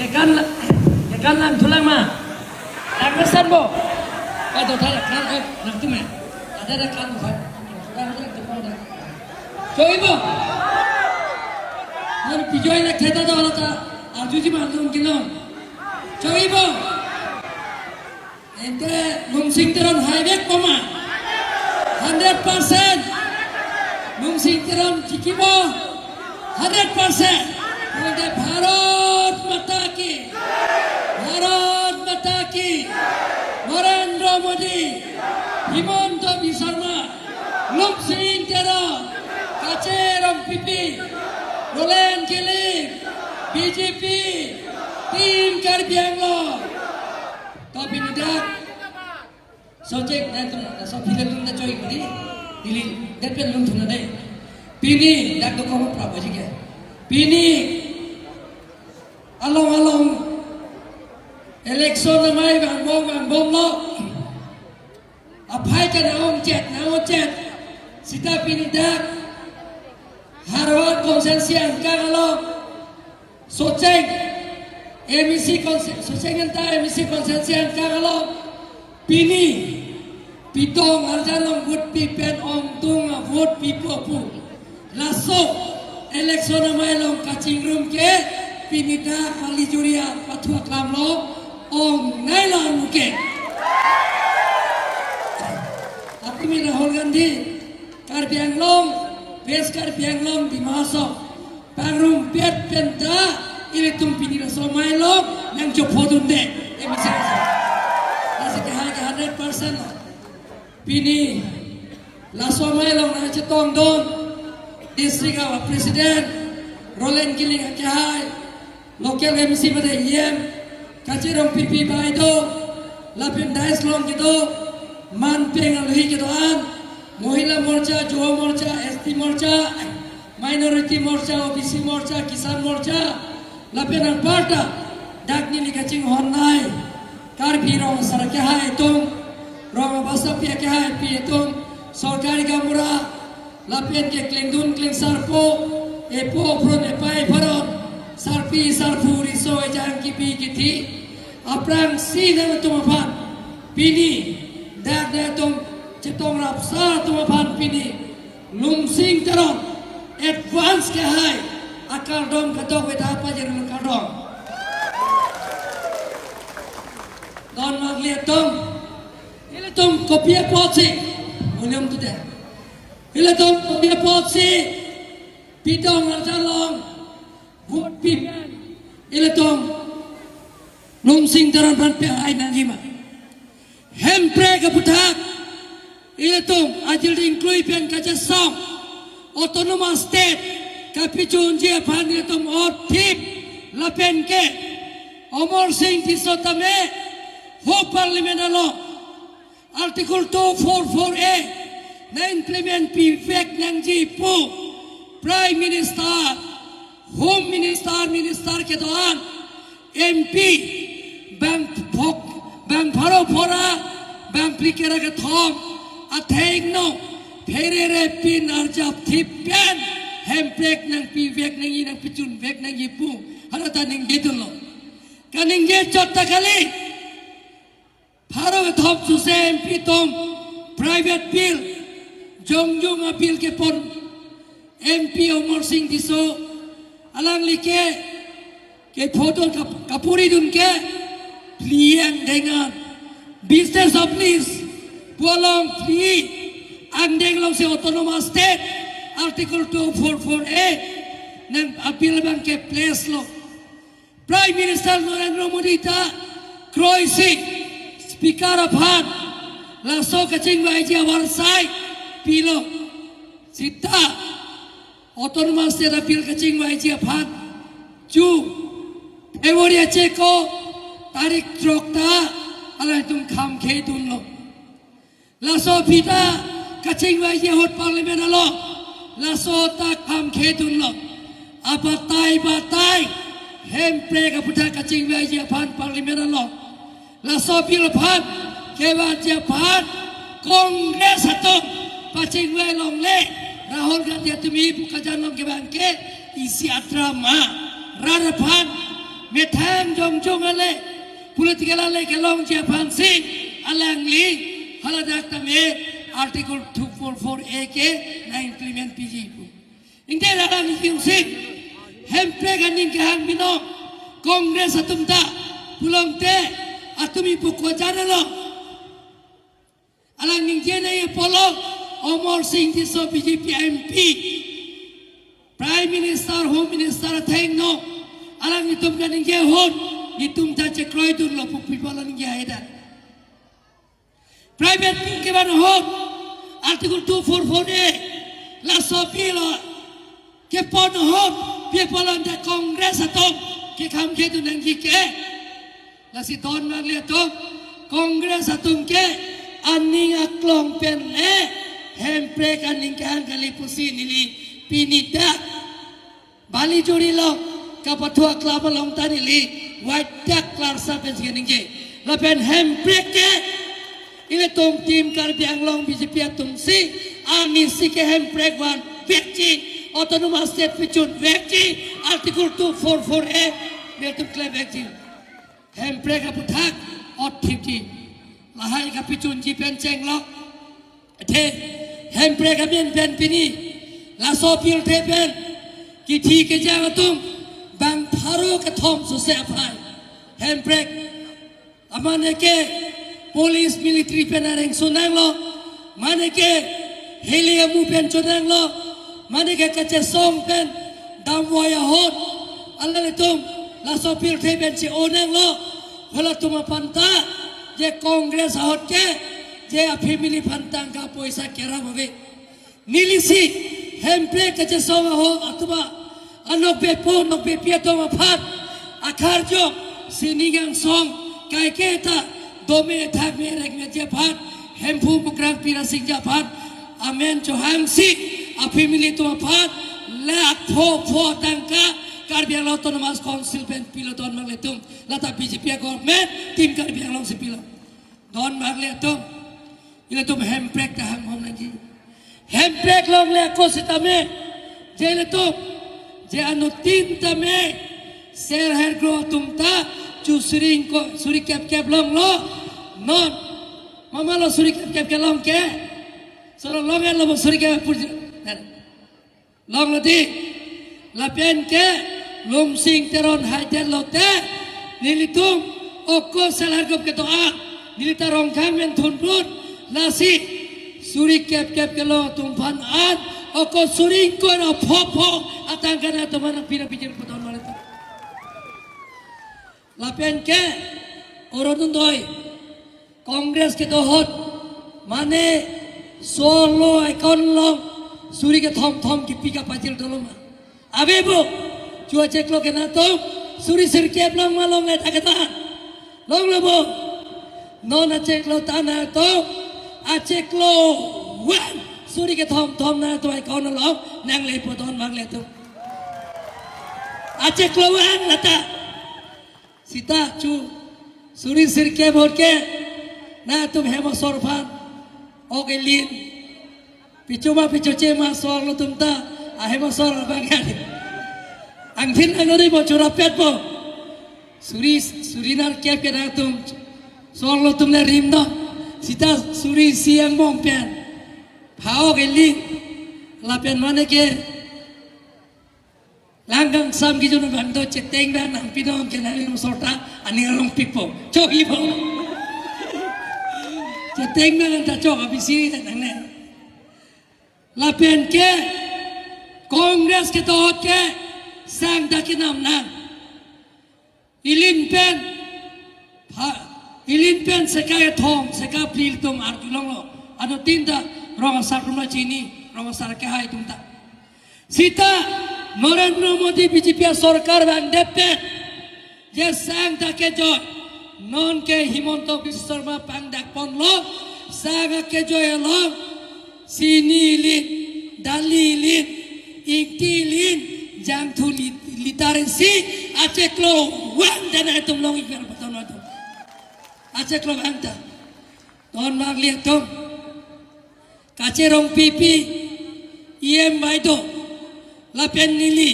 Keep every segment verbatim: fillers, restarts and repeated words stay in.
Kekan la-, kekan lang thulang ma. Lang kesan bo. Pai do thai lang, eh, lang tu me. Ada ada kan bo. Lang tu lang tu lang. Choi bo. Har pi join la kheta do la ta. Arjuji ma dun kinong. Choi bo. Ante Lumsing Teron haivek po ma? Hundred percent. Lumsing Teron tiki bo? Hundred percent. Ante Bharat Mata Ki, Bharat Mata Ki, Narendra Modi, Himanta Biswa Sarma, Lumsing Teron, Kache Rongpipi, Roland Killing, B J P, Team Karbi Anglong. To pini dak Sojek dan tu, so pila tum ta choi kuri, neli det pen lung thuna dei. Pini dak do kong pra baji ke. Pini along along election amei bang bom bang bom lo. Aphai ke na ong chet, na ong chet. Sita pini dak Harvard constituency angkang along Socheng, M E C conse-, Socheng anta M E C constituency angkang along pini pitong arjan along vote pi pen ongdung a vote pipo pu. Laso election amei along kachingrum ke pini dak kali juri apathu aklam lo ong nai lo muke. Apimi Rahul Gandhi, Karbi Anglong, West Karbi Anglong, Dima Hasao pangrumpet pen ta ilitum pini laso amei along nangchophodunde. Emi sangsa. Nasi kehai ke hundred percent lo. Pini laso amei along nangchetongdun district a president Roland Killing akehai, local M C mate E M, Kache Rongpipi bai do, lapen dais along kedo, man peng alhi kedo an, Mohila Morcha, Yuva Morcha, S T Morcha, Minority Morcha, O B C Morcha, Kisan Morcha, lapen anparta, dak neli kachinghon nai, Karbi rong asar akehai atum, rong abasapi akehai api atum, sorkari gaonbura, lapen ke klengdun klengsarpo, epo apron epai apharon, sarpi sarpo riso ejang kipi kithi, aphrangsi nangtum aphan pini, dak nangtum chetong rapsar atum aphan pini, Lumsing Teron advance kehai akardom kadokave ta pajirlo kardom. Don Magli atum, ilitum kopi apotsi, ulium tu dei. Ilitum kopi apotsi pitong arjan along vote pi pen ilitum Lumsing Teron aphan pehai nangji ma? Hemprek aputhak ilitum ajil dingklui pen kachesong autonomous state kapachunji aphan ilitum othip lapen ke Amarsing Tisso tame ho parliament along Article two four four A na implement pivek nangji pu Prime Minister, Home Minister, Minister kedo an, M P, bang phok, bang pharo phora, bang phlikera kethom athengno pherere pin arjap thip pen hemprek nangpivek nangji, nangpachunvek nangji pu hala ta ningjedunlo. Kaningje chot ta kali. Pharo kethom suse M P atum private bill, jongjong a-bill kepon M P Amarsing Tisso alangli ke, kepho dun kap-, kapuridun ke phli angdeng an, business of lease pu along phli angdeng alongsi autonomous state Article two four four A nang a-bill abang ke-place lo. Prime Minister Narendra Modi ta kroisi Speaker aphan laso kachingvaiji avarsai pilo. Sita autonomous state a-bill kachingvaiji aphan chu February achiklo tarik throk ta alangtum kham khedunlo. Laso aphi ta kachingvaiji ahut parliament along laso ta kham khedunlo. Abatai batai hemprek aputhak kachingvaiji aphan parliament along, laso bill aphan kevanji aphan Congress atum pachingvai longle, Rahul Gandhi atum ipu kajan along kevang ke isi a-drama. Rat aphan methang jongjong ale, political ale kelongji aphansi alangli haladak tame Article two four four A ke na-implement piji pu. Ingte alang ikiusi, Hemprek aning kehang binong, Congress atum ta pulote, atum ipu kojar lo. Alang ningje nai apollo, Amarsing Tisso B J P M P, Prime Minister, Home Minister athengno, alanglitum kaningje ahut, netum ta chekroidunlo pu people ningje haida. Private bill kevan ahut, Article two four four A, laso bill kepon ahut, people anta Congress atum kekhang kedun nangji ke. Lasi don nangli atum, Congress atum ke aning aklong pen le, Hemprek aning kehang kali pusi neli pini dak Balijuri along, kapathu aklam along ta neli white dak klarsa pensi kaningje. Lapen Hemprek ke, ilitum Team Karbi Anglong B J P atumsi, amisi ke Hemprek vanvekji, Autonomous State pichunvekji, Article two four four A, ilitum klevekji. Hemprek aputhak, ot thipji. Lahai kapichunji pen chenglok. Athe, Hemprek amen pen pini, laso pirthe pen, kithi kejang atum, bang pharo kethom sose aphai. Hemprek, amane ke, police military pen areng sunanglo, mane ke, heli amu pen chonanglo, mane ke kachesong pen, damvoi ahut, alanglitum, laso pirthe pen che-onanglo, halatum aphan ta, je Congress ahut ke, je a-family aphan tangka poisa kerap ave. Nelisi, Hemprek kachesong ahut atum anokbepo, nokbepi atum aphan, akarjong, sining angsong, kaike ta, dome thakme rekmeji aphan, Hemphu Mukrang Pirasingji aphan, amen chohangsi, a-family atum aphan, lakh pho pho tangka, Karbi Anglong Autonomous Council pen pilo don nanglitum, lata B J P government, Team Karbi Anglong si pilo. Don nanglitum, ilitum Hemprek ta hanghong nangji. Hemprek longle ako sitame, je ilitum, je anuttin tame, self help group atum ta, chu suri ingkoi, suri kep kep longlo, non, mama lo suri kep kep kelong ke, solo long lo suri kep pur, longlo di, lapen ke Lumsing Teron haidet lote, nelitum, ako self help group kedo-an, neli ta Rongkhang pen thunrun, lasi, suri kep kep kelong atum aphan an, ako suri ingkoi ra pho pho, atangka nangtum aphan pira pijir pudon malu. Lapen ke, Orunodoi, Congress kedo ahut, mane solo account along suri kethom thom kipi kapajir dolo ma? Ave bo, chu achiklo ke nangtum, suri sirkep long ma longle ta ketan. Longlo bo, non achiklo ta nangtum, achiklo vang, suri kethom thom nangtum account along, nangle pudon nanglitum. Achiklo vang lata. Sita chu, suri sirkep ahut ke, nangtum hem asor aphan, ok elin, pichuma pichoche ma asor lotum ta, ahem asor abang kan. Angthin anori bo churapet bo, suri, suri nerkep ke nangtum, asor lotum le rim do, sita suri isi angbong pen, pha ok elin, lapen mane ke, lang kangsam kejun abang do cheteng abang nangpi do ke nangli asor ta aning arong pipo. Chok ipo. Cheteng abang ta chok abisi nangne. Lapen ke Congress kedo ahut ke sang ta kenam nang. Ilin pen, pha, ilin pen seka kethom, seka phli atum arjulonglo. Anuttin ta rong asar atum ta chini, rong asar kehai atum ta. Sita Narendra Modi B J P asorkar vangdet pen, je sang ta kejoi, non ke Himanta Biswa Sarma pangdak ponlo, sang akejoi along, sini ilin, dali ilin, ingti ilin, jangthu li-, litar isi, achiklo vang ta nangtum long-ik ver paton atum. Achiklo vang ta. Don nanglitum. Kacherong pipi, E M Baideo, lapen neli,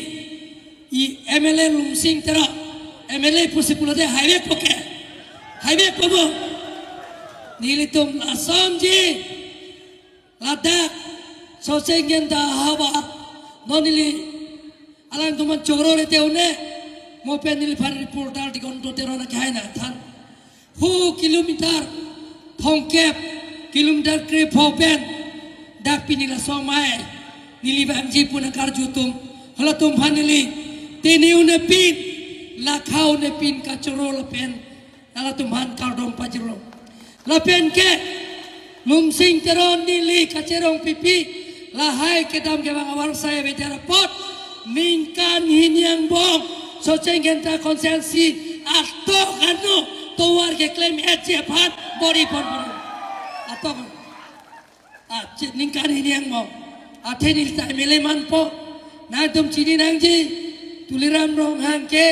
i M L A Lumsing Teron, M L A pusi pulote haivekpo ke. Haivekpo bo. Nelitum asomji. Ladak Socheng Dhenta havar. Non neli alangtum aphan choro rete un-e. Mo pen neliphan reporter Digonto Teron akehai nangthan. Hu kilometer thomkep, kilometer krepho pen dak pini laso amei neli vangji pu nangkarju atum, halatum aphan neli tini un-e pin, lakha un-e pin kachoro lapen halatum aphan kardom pajirlo. Lapen ke Lumsing Teron neli kacherong pipi, lahai kedam kevang avarsai avedet apot, ningkan hini angbong Socheng Dhenta constituency atok ano tovar keklem-etji aphan bor-i pon pon. Atok. Ah, chi-, ningkan hini angbong. Athe neli ta M L A manpo. Nangtum chini nangji. Tuliram Ronghang ke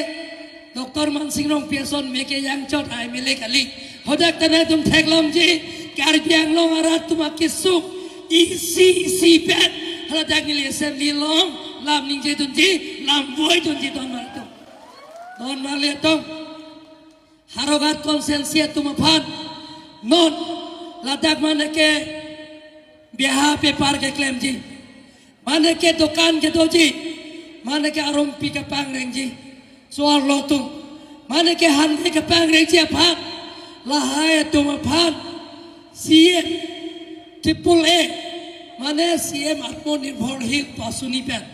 Doctor Mansing Rongpi ason me ke jangchot a M L A kali. Hadak ta nangtum theklongji, Karbi Anglong arat atum akesung isi isi pen haladak neli assembly along lam ningjedunji, lam voidunji, don marli atum. Don marli atum. Howraghat constituency atum aphan non ladak mane ke biaha bepar keklemji, mane ke dokan kedoji, mane ke arumpi kepangrengji, so-arlo atum, mane ke hande kepangrengji aphan, lahai atum aphan C M triple A, mane C M Atmanirbhar Bharat Yojana pen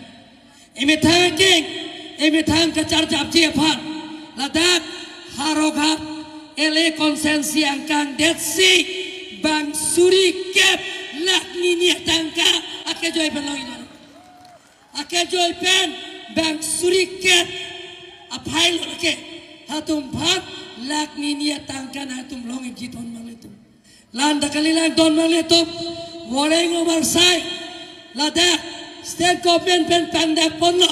emethang keng, emethang kacharjapji aphan ladak Howraghat L A constituency angkang detsi bang suri kep lakh nini atangka akejoi pen longji. Akejoi pen bang suri kep aphai lo ke, halatum aphan lakh nini atangka nangtum longji, don marli atum. La-an ta kalilang, don marli atum. Voreng avarsai ladak state government pen pangdak ponlo,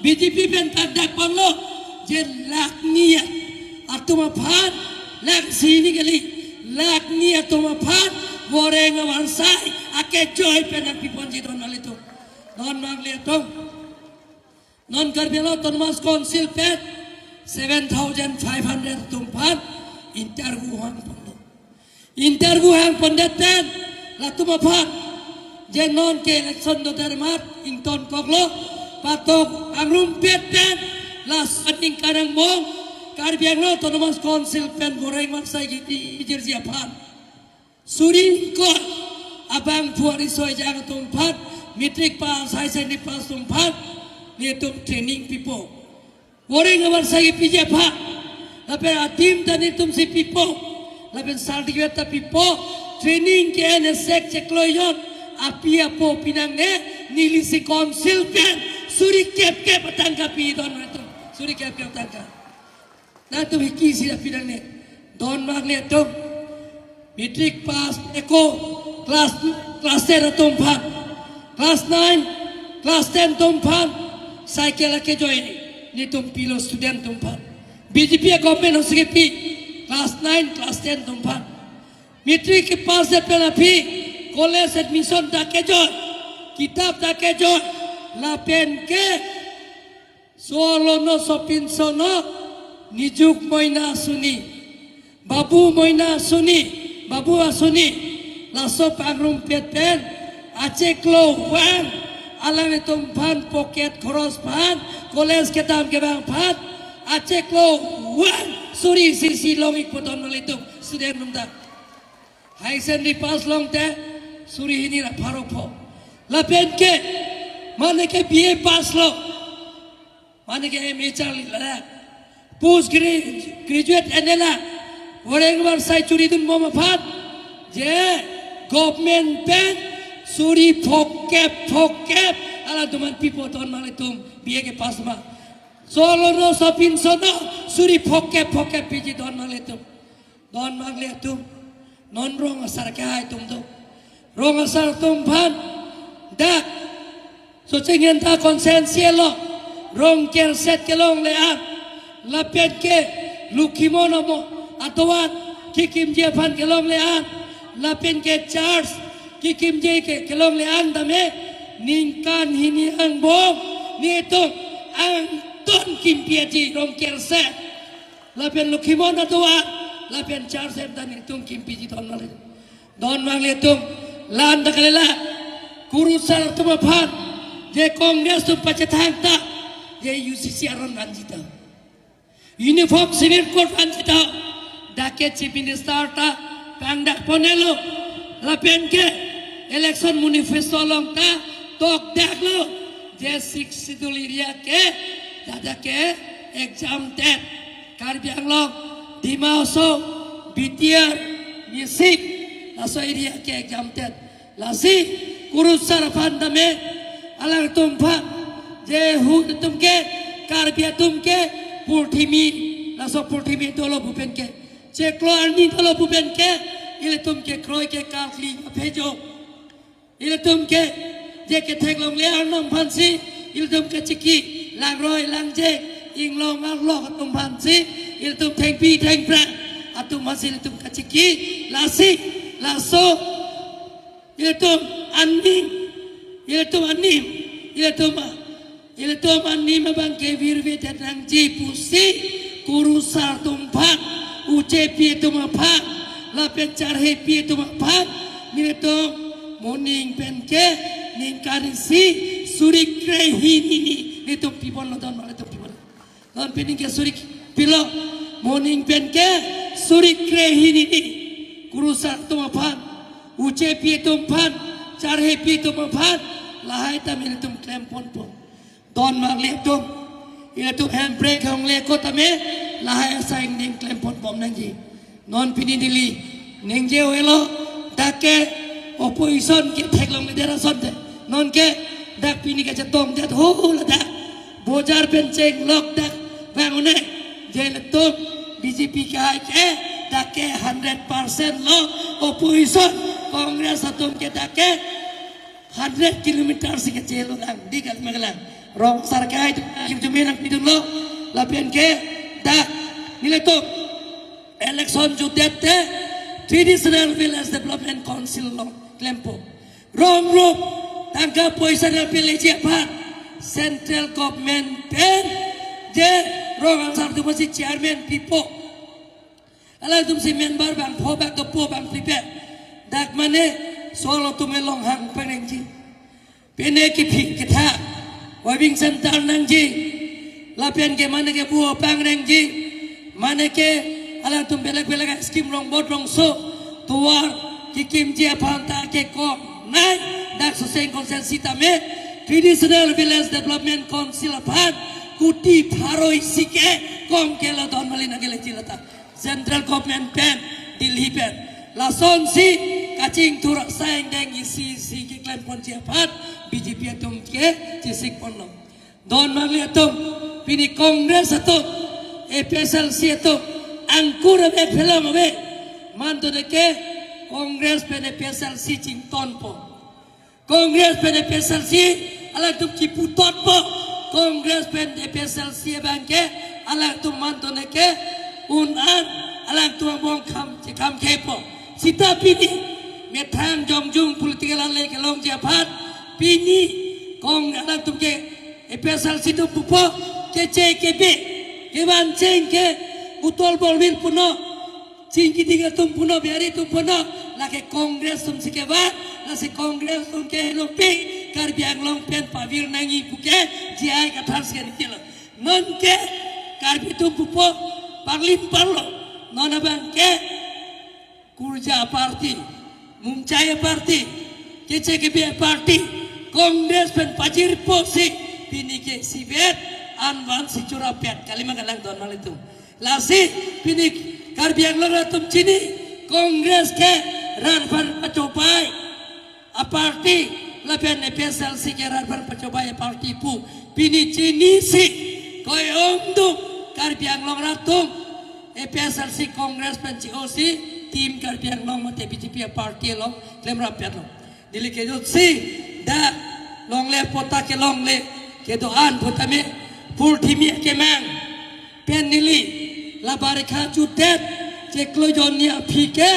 B J P pen pangdak ponlo, je lakh ni atum aphan, lakh isi hini kali, lakh ni atum aphan voreng avarsai akejoi pen nangpiponji, don marli atum. Don marli atum. Non Karbi Anglong Autonomous Council pen seven thousand five hundred atum aphan interview hang ponlo. Interview hang pondet pen latum aphan je non ke election dodet amat ingtonkoklo, patok angrumpet pen laso aningkan angbong Karbi Anglong Autonomous Council pen voreng avarsai kepijirji aphan suri ingkoi abangphu ariso ejang atum aphan, matric pass, higher secondary pass atum aphan nelitum training pipo. Voreng avarsai kepiji aphan, lapen a-team ta nelitumsi pipo, lapen certificate ta pipo. Training ke-en esek cheklo ejon api apo pinangne, nelisi council pen suri kep kep atangka pi, don marli atum. Suri kep kep atangka. Nangtum hiki isi dak pinangne, don marli atum. Matric pass ako class, class ten atum aphan, class nine, class ten atum aphan cycle akejoi nelitum pilo student atum aphan. B J P a-government osi kepi class nine, class ten atum aphan. Matric kepass det pen aphi college admission ta kejoi, kitap ta kejoi, lapen ke so-arlo no sopinso no Nijuk Moina Asoni, Babu Moina Asoni, Babu Asoni, laso pangrumpet pen achiklo vang alanglitum aphan pocket khoros aphan, college kedam kevang aphan achiklo vang suri isi isi long-ikpo, don marli atum, student atum ta. Higher secondary pass longte suri hini ra pharo pho. Lapen ke mane ke B A pass lo, mane ke M A charli ladak, post gra-, graduate ene la, voreng avarsai churidunbom aphan je government pen suri phokep phokep alangtum aphan pipo, don marli atum, B A kepass ma. So-arlo no sopinso no suri phokep phokep piji, don marli atum. Don marli atum, non rong asar kehai atum do. Rong asar atum aphan dak Socheng Dhenta constituency along Rongkerset kelongle an, lapen ke Lokhimon amo atovar kekimji aphan kelongle an, lapen ke church kekimji ke kelongle an tame, ningkan hini angbong nelitum angton kimpi-etji Rongkerset. lapen Lokhimon atovar, lapen church hem ta nelitum kimpiji don nangle. Don nanglitum, la-an ta kalila, kurusar atum aphan, je Congress atum pachethang ta, je U C C aron vanji ta, Uniform Civil Code vanji ta, dak ke Chief Minister ta pangdak ponelo, lapen ke election manifesto along ta tokdaklo, je Sixth Schedule area ke, dak ke exempted, Karbi Anglong, Dima Hasao, B T R, Mising, laso area ke exempted. Lasi kurusar aphan tame, alangtum aphan, je hu atum ke, Karbi atum ke, purthimi, laso purthimi dolo pu pen ke, chiklo arni dolo pu pen ke, ilitum kekroi ke kalkling aphejo. Ilitum ke, je ketheklongle arnam aphansi, ilitum kachiki, langroi langjeng, inglong arlok atum aphansi, ilitum thengpi thengphrang atum aphansi ilitum kachiki, lasi, laso, ilitum aning, ilitum aning, ilitum, ilitum aning abang ke virve det nangji pusi, kurusar atum aphan, uchepi atum aphan, lapen charhepi atum aphan, nelitum moning pen ke, ningkan isi suri krehini ni, nelitum pibon lo don, nelitum pibon. Non pini ke suri pilo, moning pen ke suri krehini ni, kurusar atum aphan, uchepi atum aphan, charhepi atum aphan, lahai ta nelitum klemponpo. Don nanglitum, ilitum Hemprek Honglo ko tame, lahai asai ning klemponbom nangji. Non pini neli ningje avelo, dak ke opposition ketheklongledet asonte. Non ke dak pini kachetongdet ho ladak, bojar pen chenglok dak vang un-e, je ilitum B J P ke hai ke, dak ke hundred percent lo, opposition Congress atum ke dak ke hundred kilometer si kachelo lang, di kan magalang. Rong Asar ke hai, kim jume nangpidunlo, lapen ke dak, nelitum election jutdet te, Traditional Village Development Council along klempo. Rong rup, tangka poisa nangpileji aphan, central government pen, je Rong Asar atum aphansi chairman pipo. Alangtum si member bangpho, bang dopo, bang phli pen. Dak mane solo atum along hang pangrengji. Pine kephi ketha, weaving center nangji. Lapen ke mane ke bu pangrengji. Mane ke alangtum belek belek scheme rongbot rongso, tovar kekimji aphan ta ke kom nai, dak Socheng constituency tame Traditional Village Development Council aphan kuti pharo isi ke kom ke lo don mali nangkeleji lata. Central government pen, Delhi pen. Lasonsi kachingthur asai angdeng isi isi keklemponji aphan B J P atum ke chesikponlo. Don nanglitum, pini Congress atum, A P H L C atum, angkur ave phelong ave. Man to de ke Congress pen A P H L C chingtonpo. Congress pen A P H L C alangtum kiputotpo. Congress pen A P H L C abang ke alangtum man to ne ke un-an alangtum among kham chekham kepo. Sita pini methang jongjung political ale kelongji aphan pini Cong alangtum ke A P H L C atum pupo, keche kebe, kevan cheng ke, utol bolvir puno, chingki ding atum puno, biari atum puno, lake Congress atum si kevan, lasi Congress atum ke helopik, Karbi Anglong pen pavir nangji puke, J I Kathar si kani kilo. Non ke, Karbi atum pupo, parlim parlo, non abang ke, kurja party, mungchai party, keche kebe party, Congress pen pajirpo si, pini ke isivet, an vansi churapet, kalima kalang don malitum. Lasi, pini Karbi Anglong atum chini, Congress ke rat aphan pachobai aparty, lapen A P H L C ke rat aphan pachobai aparty pu, pini chinisi, koi-ongdung, Karbi Anglong atum, A P H L C Congress pen chi-o si, Team Karbi Anglong mate B J P aparty along, klemrap yatlo. Neli kejutsi, dak longle pota kelongle, kedo-an pota me, purthimi akemang pen neli, la barikha chutet, chiklo jonni aphi ke,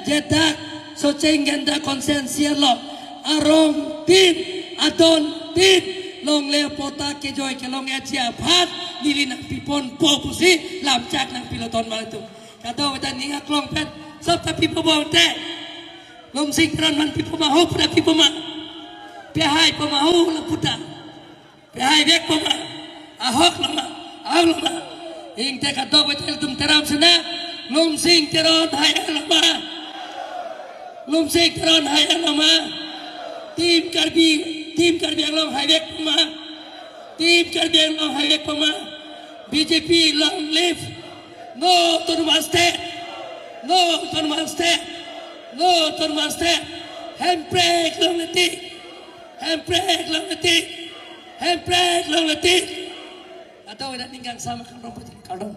je dak, Socheng Genda constituency along, arongtin, adontin, longle patta kejoi kelong-etji aphan neli nangpiponpo pusi lamchak nangpiloton ma atum. Kadokave ta ning aklong pen sop ta pipo bom te. Lumsing Teron aphan pipo ma ho pu ta pipo ma. Pehaipo ma ho lapu ta. Pehaivekpo ma. Ahok lo ma. Ahok lo ma. Ingte kadokave ta ilitum Teram sena. Lumsing Teron hai-et lo ma. Lumsing Teron hai-et lo ma. Team Karbi, Team Karbi Anglong haivekpo ma. Team Karbi Anglong haivekpo ma. B J P long live. No Autonomous State. No Autonomous State. No Autonomous State. Hemprek longle tik. Hemprek longle tik. Hemprek longle tik. Kadokave ta ning kangsam akam rong pajin kardom.